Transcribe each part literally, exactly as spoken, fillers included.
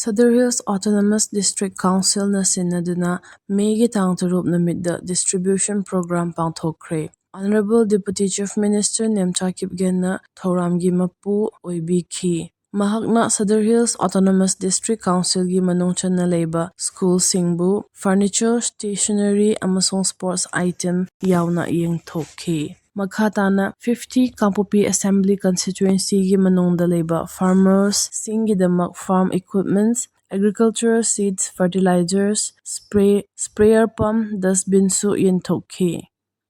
Sadar Hills Autonomous District Councilꯅ ꯁꯤꯟꯅꯗꯨꯅ ꯃꯦꯒꯤ ꯇꯥꯡ ꯇꯔꯨꯛ ꯅꯨꯃꯤꯠꯇ distribution program ꯄꯥꯡꯊꯣꯛꯈ꯭ꯔꯦ꯫ Honorable Deputy Chief Minister Nemcha ꯀꯤꯞꯒꯦꯟꯅ ꯊꯧꯔꯥꯝꯒꯤ ꯃꯄꯨ ꯑꯣꯏꯕꯤꯈꯤ꯫ ꯃꯍꯥꯛꯅ Sadar Hills Autonomous District Councilꯒꯤ ꯃꯅꯨꯡ ꯆꯟꯅ ꯂꯩꯕ ꯁ꯭ꯀꯨꯜꯁꯤꯡꯕꯨ furniture, stationery ꯑꯃꯁꯨꯡ sports item ꯌꯥꯎꯅ ꯌꯦꯟꯊꯣꯛꯈꯤ꯫ ꯃꯈꯥ ꯇꯥꯅ fifty Kangpokpi Assembly Constituencyꯒꯤ ꯃꯅꯨꯡꯗ ꯂꯩꯕ farmersꯁꯤꯡꯒꯤꯗꯃꯛ farm equipments, agricultural seeds, fertilizers, spray, sprayer pump, dustbinꯁꯨ ꯌꯦꯟꯊꯣꯛꯈꯤ꯫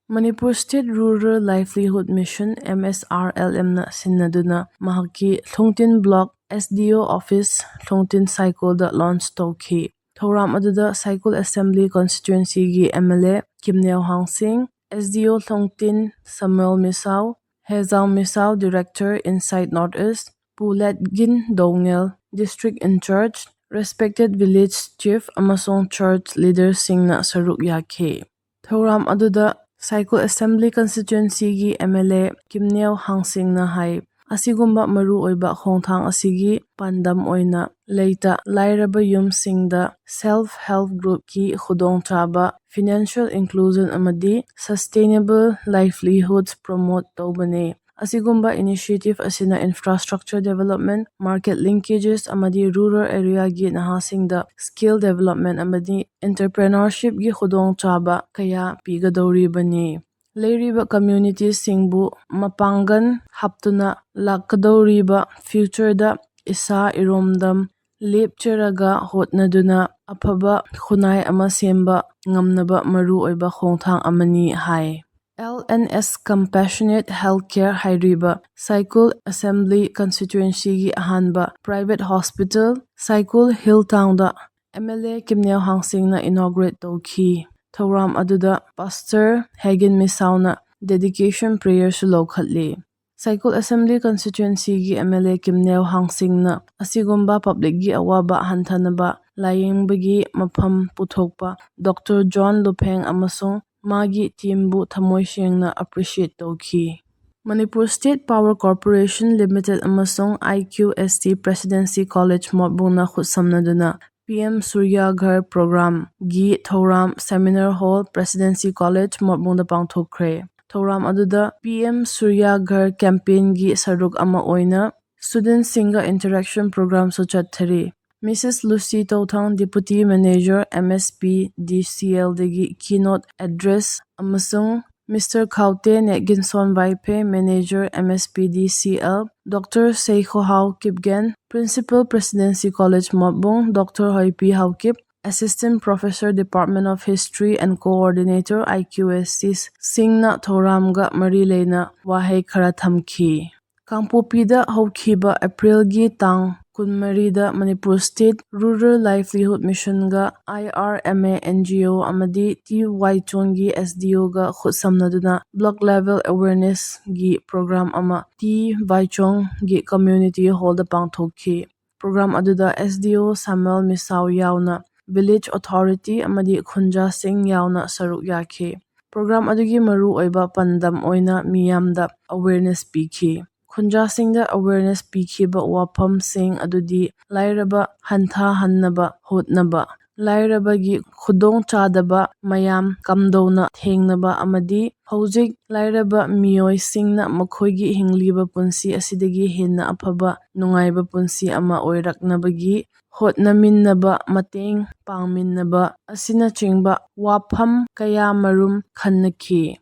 Manipur State Rural Livelihood Mission, M S R L Mꯅ ꯁꯤꯟꯅꯗꯨꯅ ꯃꯍꯥꯛꯀꯤ ꯂꯨꯡꯇꯤꯟ Block S D O Office, ꯂꯨꯡꯇꯤꯟ ꯁꯥꯏꯀꯣꯜꯗ launch ꯇꯧꯈꯤ꯫ ꯊꯧꯔꯥꯝ ꯑꯗꯨꯗ ꯁꯥꯏꯀꯣꯜ Assembly Constituencyꯒꯤ M L A ꯀꯤꯝꯅꯦꯎ ꯍꯥꯡꯁꯤꯡ, S D O ꯂꯨꯡꯇꯤꯟ ꯁꯃꯨꯑꯦꯜ ꯃꯤꯁꯥꯎ, ꯍꯦꯖꯥꯎ ꯃꯤꯁꯥꯎ, Director Insight North East, ꯄꯨ ꯂꯦꯠꯒꯤꯟ ꯗꯣꯉꯦꯜ, District in-charge, respected village chief ꯑꯃꯁꯨꯡ church leaderꯁꯤꯡꯅ ꯁꯔꯨꯛ ꯌꯥꯈꯤ꯫ ꯊꯧꯔꯥꯝ ꯑꯗꯨꯗ ꯁꯥꯏꯀꯣꯜ Assembly Constituencyꯒꯤ M L A ꯀꯤꯝꯅꯦꯎ ꯍꯥꯡꯁꯤꯡꯅ ꯍꯥꯏ, ꯑꯁꯤꯒꯨꯝꯕ ꯃꯔꯨꯑꯣꯏꯕ ꯈꯣꯡꯊꯥꯡ ꯑꯁꯤꯒꯤ ꯄꯥꯟꯗꯝ ꯑꯣꯏꯅ ꯂꯩꯇ ꯂꯥꯏꯔꯕ ꯌꯨꯝꯁꯤꯡꯗ self help groupꯀꯤ ꯈꯨꯗꯣꯡꯆꯥꯕ, financial inclusion ꯑꯃꯗꯤ sustainable livelihoods promote ꯇꯧꯕꯅꯤ꯫ ꯑꯁꯤꯒꯨꯝꯕ initiative ꯑꯁꯤꯅ infrastructure development, market linkages ꯑꯃꯗꯤ rural areaꯒꯤ ꯅꯍꯥꯁꯤꯡꯗ skill development ꯑꯃꯗꯤ entrepreneurshipꯀꯤ ꯈꯨꯗꯣꯡꯆꯥꯕ ꯀꯌꯥ ꯄꯤꯒꯗꯧꯔꯤꯕꯅꯤ꯫ ꯂꯩꯔꯤꯕ communityꯁꯤꯡꯕꯨ ꯃꯄꯥꯡꯒꯜ ꯍꯥꯞꯇꯨꯅ ꯂꯥꯛꯀꯗꯧꯔꯤꯕ futureꯗ ꯏꯁꯥ ꯏꯔꯣꯝꯗꯝ ꯂꯦꯞꯆꯔꯒ ꯍꯣꯠꯅꯗꯨꯅ ꯑꯐꯕ ꯈꯨꯟꯅꯥꯏ ꯑꯃ ꯁꯦꯝꯕ ꯉꯝꯅꯕ ꯃꯔꯨꯑꯣꯏꯕ ꯈꯣꯡꯊꯥꯡ ꯑꯃꯅꯤ ꯍꯥꯏ꯫ L N S Compassionate Healthcare ꯍꯥꯏꯔꯤꯕ ꯁꯥꯏꯀꯣꯜ Assembly Constituencyꯒꯤ ꯑꯍꯥꯟꯕ private hospital ꯁꯥꯏꯀꯣꯜ Hill Townꯗ M L A ꯀꯤꯝꯅꯦꯎ ꯍꯥꯡꯁꯤꯡꯅ inaugurate ꯇꯧꯈꯤ꯫ ꯊꯧꯔꯥꯝ ꯑꯗꯨꯗ Pastor ꯍꯦꯒꯤꯟ ꯃꯤꯁꯥꯎꯅ dedication prayerꯁꯨ ꯂꯧꯈꯠꯂꯤ꯫ ꯁꯥꯏꯀꯣꯜ Assembly Constituencyꯒꯤ M L A ꯀꯤꯝꯅꯦꯎ ꯍꯥꯡꯁꯤꯡꯅ ꯑꯁꯤꯒꯨꯝꯕ publicꯀꯤ ꯑꯋꯥꯕ ꯍꯟꯊꯅꯕ ꯂꯥꯌꯦꯡꯕꯒꯤ ꯃꯐꯝ ꯄꯨꯊꯣꯛꯄ Doctor John ꯂꯨꯐꯦꯡ ꯑꯃꯁꯨꯡ ꯃꯥꯒꯤ teamꯕꯨ ꯊꯃꯣꯏ ꯁꯦꯡꯅ appreciate ꯇꯧꯈꯤ꯫ Manipur State Power Corporation Limited ꯑꯃꯁꯨꯡ I Q S T Presidency College ꯃꯣꯠꯕꯨꯡꯅ ꯈꯨꯠꯁꯝꯅꯗꯨꯅ P M Surya Ghar Programꯒꯤ ꯊꯧꯔꯝ Seminar Hall, Presidency College ꯃꯣꯠꯕꯨꯡꯗ ꯄꯥꯡꯊꯣꯛꯈ꯭ꯔꯦ꯫ ꯊꯧꯔꯝ ꯑꯗꯨꯗ P M Surya Ghar Campaignꯒꯤ ꯁꯔꯨꯛ ꯑꯃ ꯑꯣꯏꯅ Studentꯁꯤꯡꯒ Interaction Programꯁꯨ ꯆꯠꯊꯔꯤ꯫ Missus Lucy Touthang, Deputy Manager, M S P D C Lꯗꯒꯤ Keynote Address ꯑꯃꯁꯨꯡ Mister Khaute Netginson Vaiphei, Manager, M S P D C L, Doctor Seikhohao Kipgen, Principal, Presidency College Motbung, Doctor Hoipi Haokip, Assistant Professor, Department of History and Coordinator, I Q S C, ꯁꯤꯡꯅ ꯊꯧꯔꯝꯒ ꯃꯔꯤ ꯂꯩꯅ ꯋꯥꯍꯩ ꯈꯔ ꯊꯝꯈꯤ꯫ ꯀꯥꯡꯄꯣꯛꯄꯤꯗ ꯍꯧꯈꯤꯕ ꯑꯦꯄ꯭ꯔꯤꯜꯒꯤ ꯇꯥꯡ ꯀꯨꯟꯃꯔꯤꯗ Manipur State Rural Livelihood Missionꯒ I R M A N G O ꯑꯃꯗꯤ T Vaichongꯒꯤ S D Oꯒ ꯈꯨꯠꯁꯝꯅꯗꯨꯅ Block Level Awarenessꯒꯤ Program ꯑꯃ T Vaichongꯒꯤ Community Hallꯗ ꯄꯥꯡꯊꯣꯛꯈꯤ꯫ Program ꯑꯗꯨꯗ S D O Samuel Misao ꯌꯥꯎꯅ Village Authority ꯑꯃꯗꯤ ꯈꯨꯟꯖꯥꯁꯤꯡ ꯌꯥꯎꯅ ꯁꯔꯨꯛ ꯌꯥꯈꯤ꯫ Program ꯑꯗꯨꯒꯤ ꯃꯔꯨꯑꯣꯏꯕ ꯄꯥꯟꯗꯝ ꯑꯣꯏꯅ ꯃꯤꯌꯥꯝꯗ awareness ꯄꯤꯈꯤ꯫ ꯈꯨꯟꯖꯥꯁꯤꯡꯗ awareness ꯄꯤꯈꯤꯕ ꯋꯥꯐꯝꯁꯤꯡ ꯑꯗꯨꯗꯤ ꯂꯥꯏꯔꯕ ꯍꯟꯊꯍꯟꯅꯕ ꯍꯣꯠꯅꯕ, ꯂꯥꯏꯔꯕꯒꯤ ꯈꯨꯗꯣꯡꯆꯥꯗꯕ ꯃꯌꯥꯝ ꯀꯝꯗꯧꯅ ꯊꯦꯡꯅꯕ ꯑꯃꯗꯤ ꯍꯧꯖꯤꯛ ꯂꯥꯏꯔꯕ ꯃꯤꯑꯣꯏꯁꯤꯡꯅ ꯃꯈꯣꯏꯒꯤ ꯍꯤꯡꯂꯤꯕ ꯄꯨꯟꯁꯤ ꯑꯁꯤꯗꯒꯤ ꯍꯦꯟꯅ ꯑꯐꯕ ꯅꯨꯡꯉꯥꯏꯕ ꯄꯨꯟꯁꯤ ꯑꯃ ꯑꯣꯏꯔꯛꯅꯕꯒꯤ ꯍꯣꯠꯅꯃꯤꯟꯅꯕ, ꯃꯇꯦꯡ ꯄꯥꯡꯃꯤꯟꯅꯕ ꯑꯁꯤꯅꯆꯤꯡꯕ ꯋꯥꯐꯝ ꯀꯌꯥꯃꯔꯨꯝ ꯈꯟꯅꯈꯤ꯫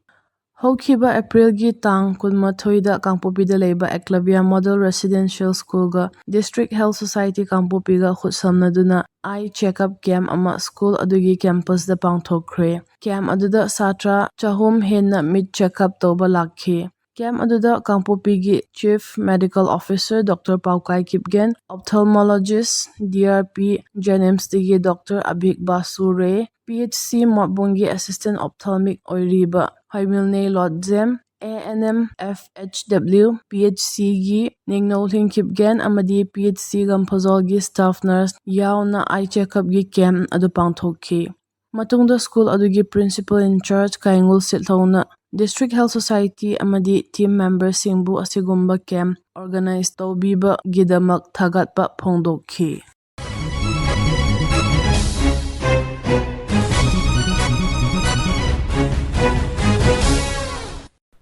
ꯍꯧꯈꯤꯕ ꯑꯦꯄ꯭ꯔꯤꯜꯒꯤ ꯇꯥꯡ ꯀꯨꯟꯃꯥꯊꯣꯏꯗ ꯀꯥꯡꯄꯣꯛꯄꯤꯗ ꯂꯩꯕ Eklavya Model Residential Schoolꯒ District Health Society ꯀꯥꯡꯄꯣꯛꯄꯤꯒ ꯈꯨꯠꯁꯝꯅꯗꯨꯅ eye checkup camp ꯑꯃ school ꯑꯗꯨꯒꯤ campusꯇ ꯄꯥꯡꯊꯣꯛꯈ꯭ꯔꯦ꯫ Camp ꯑꯗꯨꯗ ꯁꯥꯇ꯭ꯔ ꯆꯍꯨꯝ ꯍꯦꯟꯅ ꯃꯤꯠ checkup ꯇꯧꯕ ꯂꯥꯛꯈꯤ꯫ Camp ꯑꯗꯨꯗ ꯀꯥꯡꯄꯣꯛꯄꯤꯒꯤ Chief Medical Officer Doctor Paokai Kipgen, Ophthalmologist D R P JNIMSꯇꯒꯤ Doctor Abhik Basu Ray, P H C ꯃꯣꯠꯕꯨꯡꯒꯤ Assistant Ophthalmic ꯑꯣꯏꯔꯤꯕ ꯍꯣꯏꯃꯤꯜꯅꯦ ꯂꯣꯠꯖꯦꯝ, A N M F H W, P H Cꯒꯤ ꯅꯤꯡꯅꯧꯂꯤꯡ ꯈꯤꯞꯒꯦꯟ ꯑꯃꯗꯤ P H C ꯒꯝꯐꯖꯣꯜꯒꯤ staff nurse ꯌꯥꯎꯅ eye checkupꯀꯤ camp ꯑꯗꯨ ꯄꯥꯡꯊꯣꯛꯈꯤ꯫ ꯃꯇꯨꯡꯗ school ꯑꯗꯨꯒꯤ principal in charge ꯀꯥꯏꯉꯨꯜ ꯁꯤꯠꯍꯧꯅ District Health Society ꯑꯃꯗꯤ team memberꯁꯤꯡꯕꯨ ꯑꯁꯤꯒꯨꯝꯕ camp organize ꯇꯧꯕꯤꯕꯒꯤꯗꯃꯛ ꯊꯥꯒꯠꯄ ꯐꯣꯡꯗꯣꯛꯈꯤ꯫